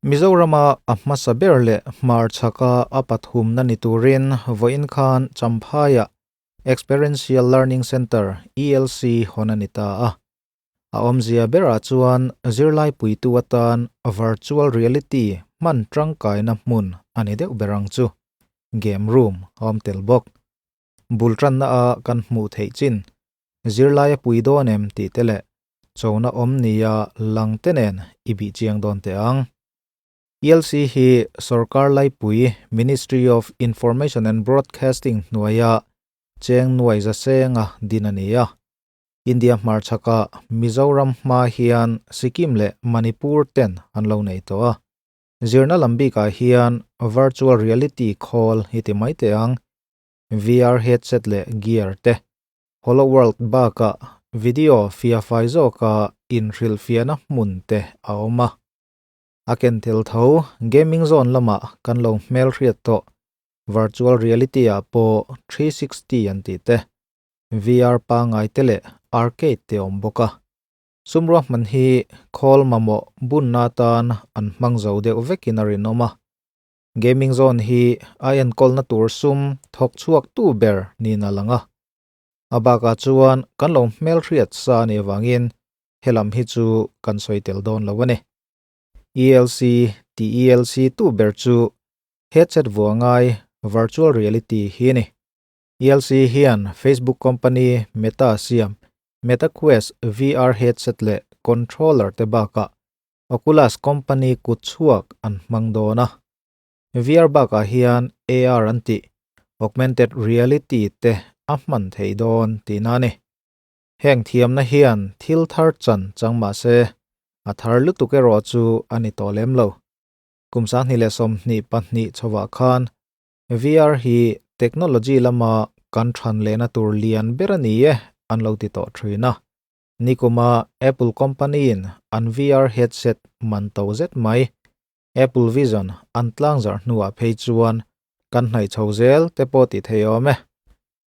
Mizorama a hmasa ber leh hmarchhaka a pathumna ni turin vawiin khan Champhaiah Experiential Learning Centre, ELC, hawn a ni ta a. A awmzia berah chuan zirlai puitu atan virtual reality hman tangkaina hmun a ni deuh ber ang chu. Game room a awm tel bawk. Bul tanna a kan hmuh theih chin zirlai a pui dawn em tih te leh chona awm nia lang te nen i bih chiang dawn teh ang. ELC hi sorkar laipui Ministry of Information and Broadcasting hnuaia cheng nuai zasenga din a ni a. India hmarchhakah Mizoram hma hian Sikkim leh Manipur ten an lo nei tawh a. Zirna lam bikah hian virtual reality khawl hi ti mai teh ang, VR headset leh gear te, Holoworld bakah video fiahfai zawka inhrilhfiahna hmun te a awm a. A ken tel tho gaming zone lamah kan lo hmelhriat tawh virtual reality ah pawh 360 an tih te, VR pangngai te leh arcade te awm bawk a. Sumruah hman hi khawl mamawh bunna atan an hmang zo deuh vekin a rinawm a. Gaming zone hi a enkawlna tur sum thawk chhuak tu ber niin a lang a. A bakah chuan kan lo hmelhriat sa a nih avangin helam hi chu kan sawi tel dawn lo a ni. ELC tih ELC tu ber chu headset vuah ngai virtual reality hi a ni. ELC hian Facebook company Meta siam Meta Quest VR headset leh controller te bakah Oculus company kutchhuak an hmang dawn a. VR bakah hian AR an tih augmented reality te a hman thei dawn tihna a ni. Heng thiamna hian thil thar chan chang mah se a thar lutuk erawh chu a ni tawh lem lo. Kum 2022 chhovah khan VR hi technology lama kan than lehna tur lian ber a ni e an lo ti tawh thin a. Nikuma Apple company in an VR headset man to zet mai Apple Vision an tlang zarh hnuah phei chuan kan hnaih chho zel te pawh ti thei awm e.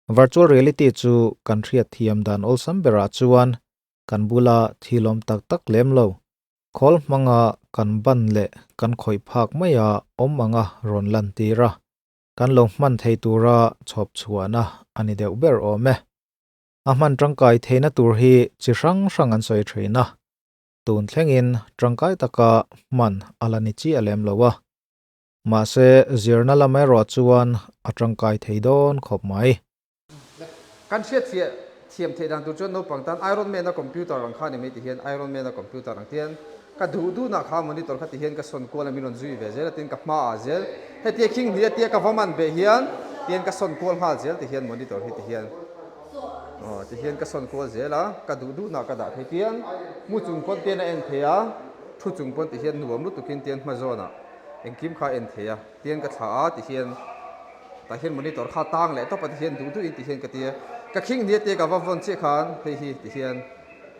Virtual reality chu kan hriat thiam dan awlsam berah chuan kan bula thilawm tak tak lem lo. Khawl hmanga kan ban leh kan khawih phak maia awm anga rawn lan tir a, kan lo hman thei tura chhawp chhuahna a ni deuh ber awm e. A hman tangkai theihna tur hi chi hrang hrang an sawi thin a, tun thlengin tangkai taka hman a la ni chiah lem lo a. Mahse, zirna lam erawh chuan a tangkai thei dawn khawp mai. Kan hriat fiah thiam theih dan tur chuan naupang tan Iron Man a computer ang kha ni mai ti hian Iron Man a computer ang tian ka duh duhnah kha monitor kha ti hian ka sawn kual a min rawn zui ve zel a tin ka hma ah zel hetia khing hnih a tia ka va man beh hian tian ka sawn kual nghal zel ti hian monitor hi ti hian aw ti hian ka sawn kual zel a ka duh duhnah ka dah thei tian mu chung pawn tian a en thei a thu chung pawn ti hian nuam lutukin tian hma zawnah engkim kha a en thei a. Tian ka thlah a ti hian tah hian monitor kha tang leh tawp a ti hian duh duhin ti hian ka ti a, ka khing hniah te ka va vawn chiah khan hei hi ti hian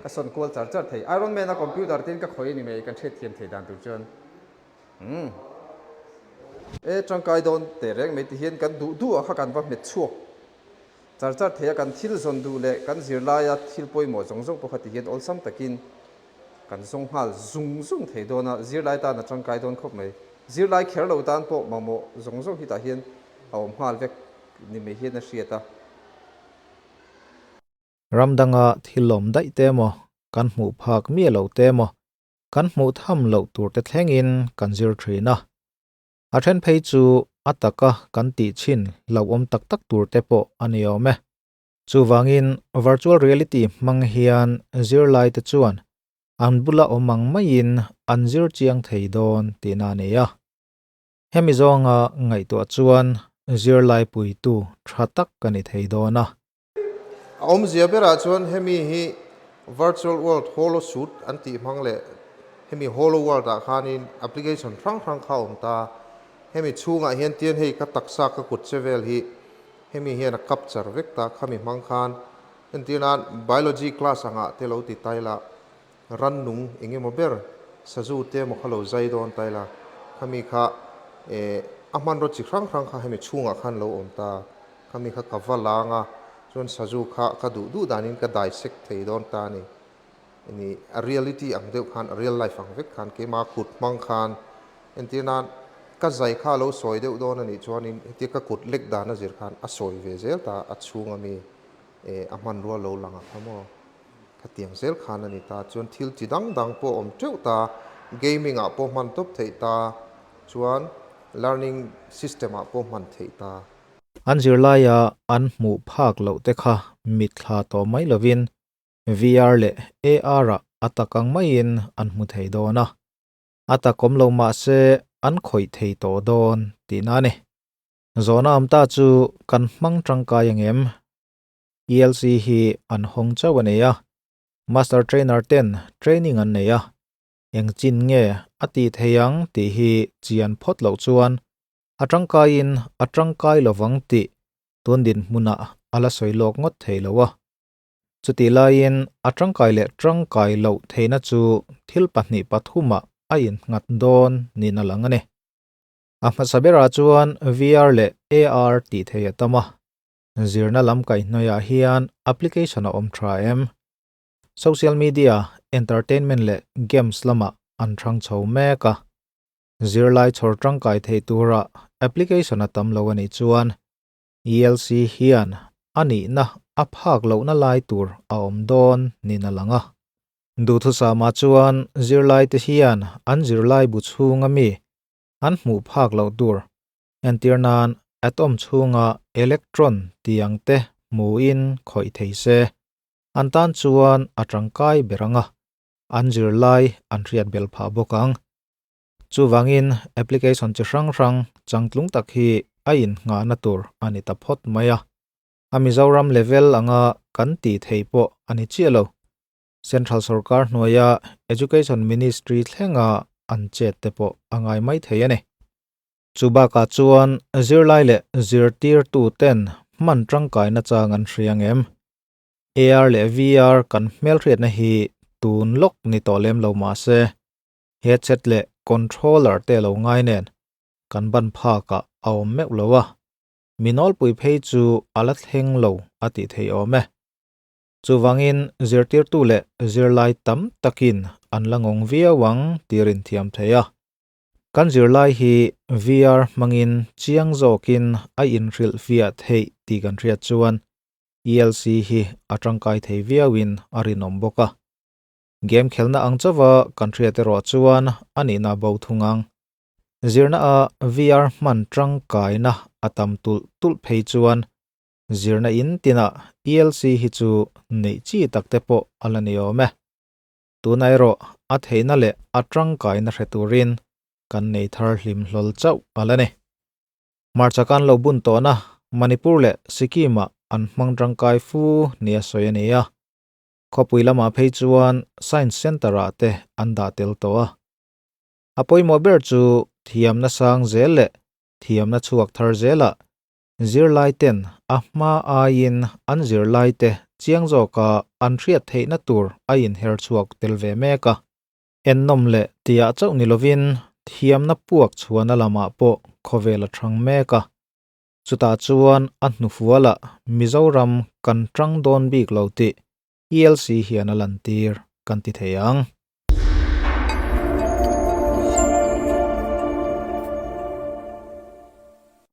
ka sawn kual char char thei. Iron Man a computer tin ka khawi a ni mai kan hriat thiam thei dan tur chuan umm e tangkai dawn teh reng mai ti hian kan duh duh ah kha kan va hmet chhuak char char thei a, kan thil zawn duh leh kan zirlaia thil pawimawh zawng zawng pawh kha ti hian awlsam takin kan zawng nghal zung zung thei dawn a, zirlai tan a tangkai dawn khawp mai. Zirlai kher lo tan pawh mamawh zawng zawng hi tah hian a awm nghal vek ni mai hian a hriat a. Ram danga thil lawm daih te emaw, kan hmuh phak miah lo te emaw, kan hmuh tham loh tur te thlengin kan zir thin a. A then phei chu a taka kan tih chhin hlauhawm tak tak tur te pawh a ni awm e. Chuvangin virtual reality hmang hian zirlai te chuan an bula awm ang maiin an zir chiang thei dawn tihna a nei a. Hemi zawnga ngaihtuah chuan zirlai puitu tha tak ka ni thei dawn a. A awmzia berah chuan hemi hi Virtual World Holo Suit an tih hmang leh hemi Holo World ah khanin application hrang hrang kha a awm ta. Hemi chhungah hian tian hei ka taksa ka kut che vel hi hemi hian a capture vek ta khami hmang khan Entir nan Biology class angah te lo ti tai la, rannung eng emaw ber sazu te emaw kha lo zai dawn tai la, khami kha eh a hmanraw chi hrang hrang kha hemi chhungah khan lo awm ta, khami kha ka va lang a, chuan sazu kha ka duh duh danin ka dissect thei dawn ta a ni. Ni a reality ang deuh khan, a real life ang vek khan keimah kut hmang khan. Entir nan ka zai kha a lo sawi deuh dawn a nih chuanin hetia ka kut lek dan a zir khan a sawi ve zel ta a chhunga mi eh a hmanrua lo lang a kha maw khatiang zel khan a ni ta. Chuan thil chi dang dang pawh a awm teuh ta, gaming ah pawh hman tawp theih ta, chuan learning system ah pawh hman theih ta. An zirlaia an hmuh phak loh te kha mitthla tawh mai lovin VR leh AR ah a tak ang maiin an hmu thei dawn a. A tak awm lo mah se an khawih thei tawh dawn tihna a ni. Zawhna awm ta chu kan hmang tangkai ang em? ELC hi an hawng chauh a nei a, Master Trainer ten training an nei a, eng chin nge a tih thei ang tih hi chian phawt loh chuan a tangkaiin a tangkai lovang tih tun dinhmunah a la sawi lawk ngawt thei lo a. Chutih laiin a tangkai leh tangkai loh theihna chu thil pahnih pathumah a innghat dawn niin a lang a ni. A hmasa berah chuan VR leh AR tih theih a tam a, zirna lam kaihhnawihah hian application a awm tha em? Social media, entertainment leh games lamah an thang chho mek a, zirlai chhawr tangkai thei tura application a tam lo a nih chuan ELC hian a nihna a phak lohna lai tur a awm dawn niin a lang a. Duhthusama chuan zirlaite hian an zirlai bu chhunga mi an hmuh phak loh tur entir nan atom chhunga electron tih ang te hmuhin khawih thei se, an tan chuan a tangkai ber ang a, an zirlai an hriat belh phah bawk ang. Chuvangin application chi hrang hrang changtlung tak hi a innghahna tur a ni ta phawt mai a. A Mizoram level anga kan tih thei pawh a ni chiah lo. Central sorkar hnuaia Education Ministry thlenga an chet te pawh a ngai mai thei a ni. Chu bakah chuan zirlai leh zirtirtu ten hman tangkaina chang an hria ang em? AR leh VR kan hmelhriatna hi tun lawk ni tawh lem lo mahse, headset leh controller te lo ngai nen kan ban phakah a awm meuh lo a, mi nawlpui phei chu a la thleng lo a tih theih awm e. Chuvangin zirtirtu leh zirlai tam takin an la ngawng viau ang tih rin thiam thei a. Kan zirlai hi VR hmangin chiang zawkin a inhrilhfiah theih tih kan hriat chuan ELC hi a tangkai thei viauin a rinawm bawk a. Game khelna ang chauha kan hriat erawh chuan a nihna bo thung ang. Zirna a VR hman tangkaina a tam tulh tulh phei chuan zirna in tinah ELC hi chu neih chi tak te pawh a la ni awm e. Tuna erawh a theihna leh a tangkaina hre turin kan nei thar hlim hlawl chauh a la ni. Hmarcha kan lo bun tawhna Manipur leh Sikkim-ah an hmang tangkai fu nia sawi a ni a. Khawpui lamah phei chuan Science Centre-ah te an dah tel tawh a. A pawimawh ber chu thiamna sang zel leh thiamna chhuak thar zelah zirlaiten a hma aiin an zirlaite chiang zawka an hriat theihna tur a inher chhuak tel ve mek a. Ennawm leh tiah chauh ni lovin thiamna puak chhuahna lamah pawh khawvel a thang mek a. Chutah chuan a hnufualah Mizoram kan tang dawn bik lo tih ELC hian a lantir kan ti thei ang.